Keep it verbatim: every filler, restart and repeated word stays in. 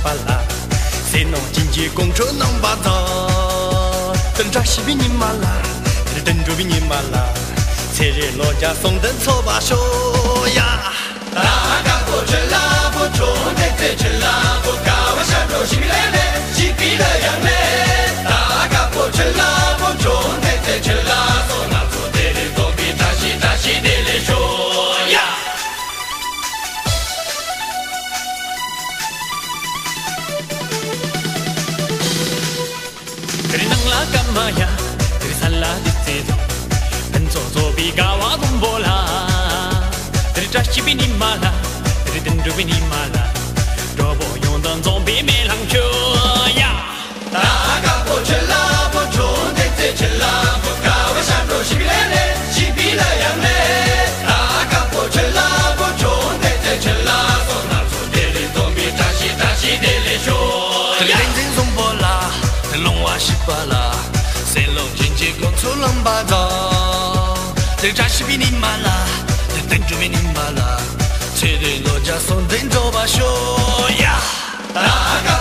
པ་ལ། ཟས་ནོར་སྦྱིན་གྱི་དགོང་དྲོ་རྣམ་པ་ཚོ། དེ་འདྲ་བྱིས་པའི་ཉི་མ་ལ། དེ་དུད་འགྲོ་བའི་ཉི་མ་ལ། ཚེ་རིང་ལོ་བརྒྱ་སོང་དུ་འཚོ་བར་ཤོག་ཡ། ད་དཀར་པོ་ཆུ་ལ་པོ་ཆུ་འདེགས་ཚེ་ཆུ་ལ་པོ་ཀ་བ་ཤ་འགྲོ་ཞིག་ལེ་ལེ་ཞིག་པི་ལ་ཡང་ལེ། ད་དཀར་པོ་ཆུ་ལ་པོ་ཆུ་འདེགས་ཚེ་ཆུ་ལ་སོ་ན་ཚོ་དེ་རེ་ཚོ་པི་བཀྲ་ཤིས་བཀྲ་ཤིས་བདེ་ལེགས་ཤོག་ཡ། དེ་རིང་ནང་ལ་སྐར་མ་ཡ། དེ་རིང་ས་ལ་དེ་ཚེ་དང་། ཕན་ཚོགས་ཚོགས་པའི་དགའ་བ་སྒོམ་པོ་ལ། དེ་རིང་བཀྲ་ཤིས་པའི་ཉི་མ་ལ། དེ་རིང་དུད་འགྲོ་བའི་ཉི་མ་ལ། འགྲོ་བོ་ཡོངས་དང་འཛོམས་པའི་མེ་ལྷང་ཁྱོད་ཡ། ད་དཀར་པོ་ཆུ་ལ་པོ་ཆུ་འདེགས་ཚེ་ཆུ་ལ་པོ་ཀ་བ་ཤ་འགྲོ་ཞིག་ལེ་ལེ་ཞིག་པི་ལ་ཡང་ལེ། ད་དཀར་པོ་ཆུ་ལ་པོ་ཆུ་འདེགས་ཚེ་ཆུ་ལ་སོ་ན་ཚོ་དེ་རེ་ཚོ་པི་བཀྲ་ཤིས་བཀྲ་ཤིས་བདེ་ལེགས་ཤོག་ཡ། དེ་རིང་འཛིན་བཟང་པོ་ལ། དེ་ལོང་བ་ཤི་པ་ལ། སེམས་ལོག་སྦྱིན་གྱི་དགོང་ཚོ་ལམ་པ་དང་། དེ་བཀྲ་ཤིས་པའི་ཉི་མ་ལ། དེ་དུད་འགྲོ་བའི་ཉི་མ་ལ། ཚེ་རིང་ལོ་བརྒྱ་སོང་དུ་འགྲོ་བར་ཤོག་ཡ། ད་ཀ་